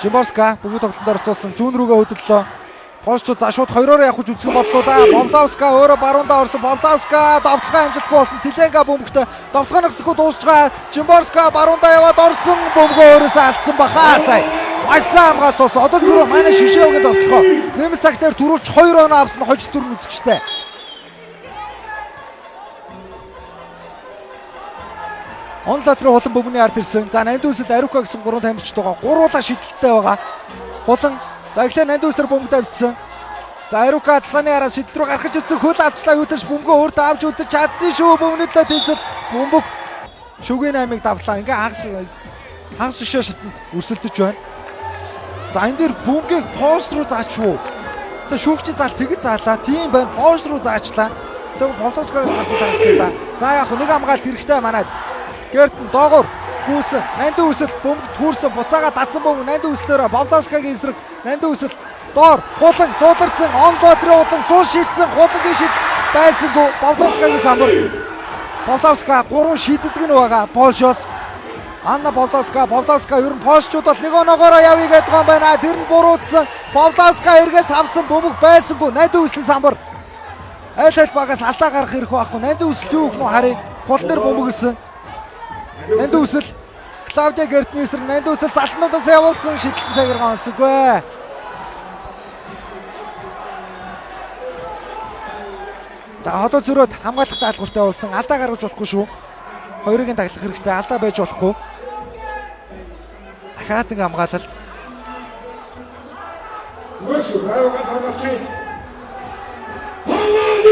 Жимборска бөмбөг тоглолтод оролцуулсан зүүн рүүгээ хөдөллөө. Польшчууд за шууд хоёроор явах гэж үзэх боллоо да. Павловска өөрөө баруундаа орсон. Павловска довтлогоо амжилтгүй болсон. Тиленга бөмбөгтэй довтлогооны хэсэгүү дуусч байгаа. Жимборска баруундаа яваад орсон. Бөмбөгөө өөрөөсөө алдсан баха сая. Маш сайн хамгаалт болсон. Одоо зүрх манай Шишээвгийн довтлогоо. Нэмэлт цаг дээр түрүүлж 2 оноо авсан хожид дөрөв үзэгчтэй. Онлотрын хулан бөмбөний ард ирсэн. За Нандүсэл Арука гэсэн гурван тамирчид байгаа. Гуруула шидэлттэй байгаа. Хулан за эхлээ Нандүсэр бөмбөг тавьчихсан. За Арука Асланы араас шидэл рүү гарах гэж үзсэн. Хөл авчлаа юуташ бөмбөгөө өөртөө авч үлдэж чадсан шүү. Бөмбөний төлөө тэнцэл бөмбөг шүгийн 8-ыг давлаа. Ингээ хагас шишээ шатанд өрсөлдөж байна. За энэ дээр бөмбөгийг пост руу заачвуу. За шүүгчийн зал тэгж заалаа. Тийм байна. Пост руу заачлаа. За Павловскоос гарсан тагцсан да. За яг нэг хамгаалт хэрэгтэй манайд. Гертэн доогуур гүйсэн. Нандин үсэл бөмбөг түүрсэн. Буцаага татсан бөмбөг Нандин үслээр Павловскагийн эсрэг Нандин үсэл доор хулан сууларсан. Онлотрын хулан суу шидсэн. Хулангийн шидэл байсангүй. Павловскагийн самбар. Павловска 3 шиддэг нь байгаа. Польшоос Анна Павловска, Павловска ер нь польшчууд бол нэг оноогоороо явъя гэдэг юм байна. Тэр нь буруутсан. Павловска эргээс авсан бөмбөг байсангүй. Нандин үслийн самбар. Аль аль багаас алдаа гарах хэрэг байхгүй. Нандин үсэл юу гэх юм харъя. Хулан дээр бөмбөг ирсэн. Нандин үсэл Клаудиа Гертнесер Нандин үсэл залтнуудаас явуулсан шидэлтэн цагиргаа онсонгүй. За одоо зөрөөд хамгаалах даалгавартай болсон. Алдаа гаргаж болохгүй шүү. Хоёрыг нь таглах хэрэгтэй. Алдаа байж болохгүй. Дахиад нэг хамгаалалт.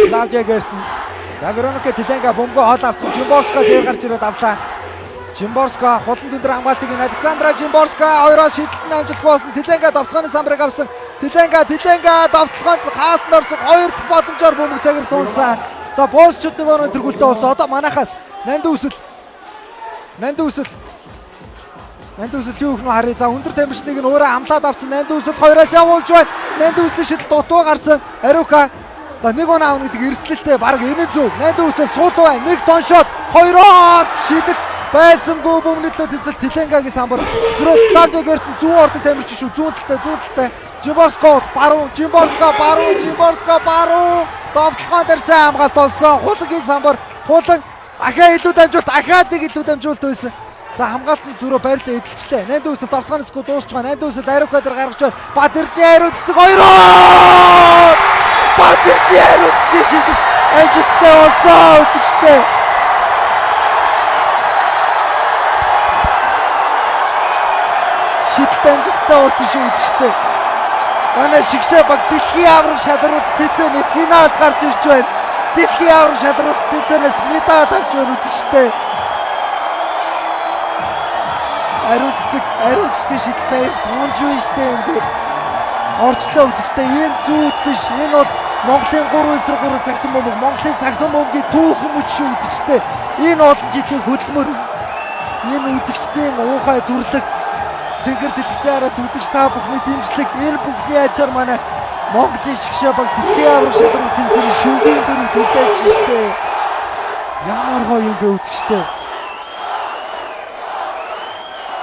Клаудиа Гертн. За Вероника Тиленга бөмбөгөө хол авсан. Жимборска дээр гарч ирээд авлаа. Жимборска хулан дүндэр хамгаалтыг нь Александра Жимборска хоёроос шидэлтэн амжилтгүй болсон. Тиленга довтлогооны самбарыг авсан. Тиленга довтлогоонд хаалтанд орсон. Хоёр дахь боломжоор бөмбөг цагирт унсан. За Польшчууд нэг оноо тэргүүлтэй болсон. Одоо манайхаас Нандин үсэл. Нандин үсэл. Нандин үсэл юу гэх нь харъя. За өндөр тамирчныг нь өөрөө амлаад авсан. Нандин үсэл хоёроос явуулж байна. Нандин үслийн шидэл дутуу гарсан. Арука за нэг оноо авна гэдэг эрсдэлтэй баг энэ зөв. Нандин үсэл суулуу байна. Нэг тоншоод хоёроос шидэл байсангүй бөмбөний төлөө тэнцэл Тиленгагийн самбар. Клаудиа Гертэн зүүн ордог тамирч шүү. Зүүн талтай. Жимборско баруун, Жимборско баруун, Жимборско баруун. Довтлогоон дээр сайн хамгаалт болсон. Хулангийн самбар. Хулан ахаа илүү дамжуулт, ахаад нэг илүү дамжуулт байсан. За хамгаалтны зөрөө байрлал эдэлчлээ. Нандин үсэл довтлогооны хэсгүү дуусч байгаа. Нандин үсэл Арука дээр гаргаж байна. Бат Эрдэнэ хариу цэцэг хоёроо. Бат Эрдэнэ хариу цэцгийн шидэл амжилттай болсон үзэгчтэй. Шидэлт амжилттай болсон шүү үзэгчтэй. Манай шигшээ баг дэлхийн аварга шалралт тэмцээний финалд гарч ирж байна. Дэлхийн аварга шалралт тэмцээнээс медаль авч байна үзэгчтэй. Ариун цэцгийн шидэл цаяа тунж штэ энэ. Орчлоо үзэгчтэй. Энэ зүүд биш. Энэ бол Монголын 3-3 сагсан бөмбөг. Монголын сагсан бөмбөгийн түүхэн мөч шүү үзэгчтэй. Энэ олон жилийн хөдөлмөр. Энэ үзэгчдийн уухай дүрлэг. Цэнгэр дэлгэцэн араас үзэгч та бүхний дэмжлэг. Энэ бүхний ачаар манай Монголын шигшээ баг дэлхийн аварга шалралт тэмцээний шүнгийн дөрөв төлөөж штэ. Ямар гоё юм бэ үзэгчтэй.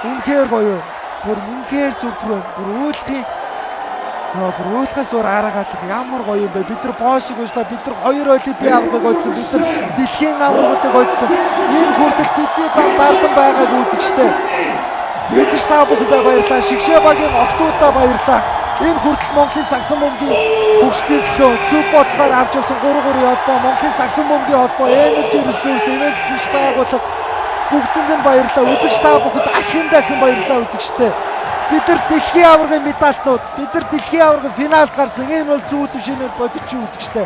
Үнэхээр гоё. Бүр үнэхээр сүрпрөө. Бүр уулахын бүр уулахаас өөр арга алга ямар гоё юм бэ. Бид нар Польшиг уушлаа. Бид нар хоёр олимпийн аваргыг хоцсон. Бид нар дэлхийн аваргуудыг хоцсон. Энэ хүртэл бидний зам дардан байгааг үзэгчтэй. Үзэгч та бүхэндээ баярлалаа. Шигшээ багийн октоудаа баярлалаа. Энэ хүртэл Монголын сагсан бөмбөгийн хөгжлийн төлөө зөв бодлогоор авч явсан 3-3 холбоо, Монголын сагсан бөмбөгийн холбоо, Energy Resource Event хөгж байгууллага бүгдэнд нь баярлалаа. Үзэгч та бүхэнд ахин дахин баярлалаа үзэгчтэй. Бид нар дэлхийн аваргын медальтнууд, бид нар дэлхийн аваргын финалд гарсан. Энэ бол зүүд биш, энэ бол бодит үзэгчтэй.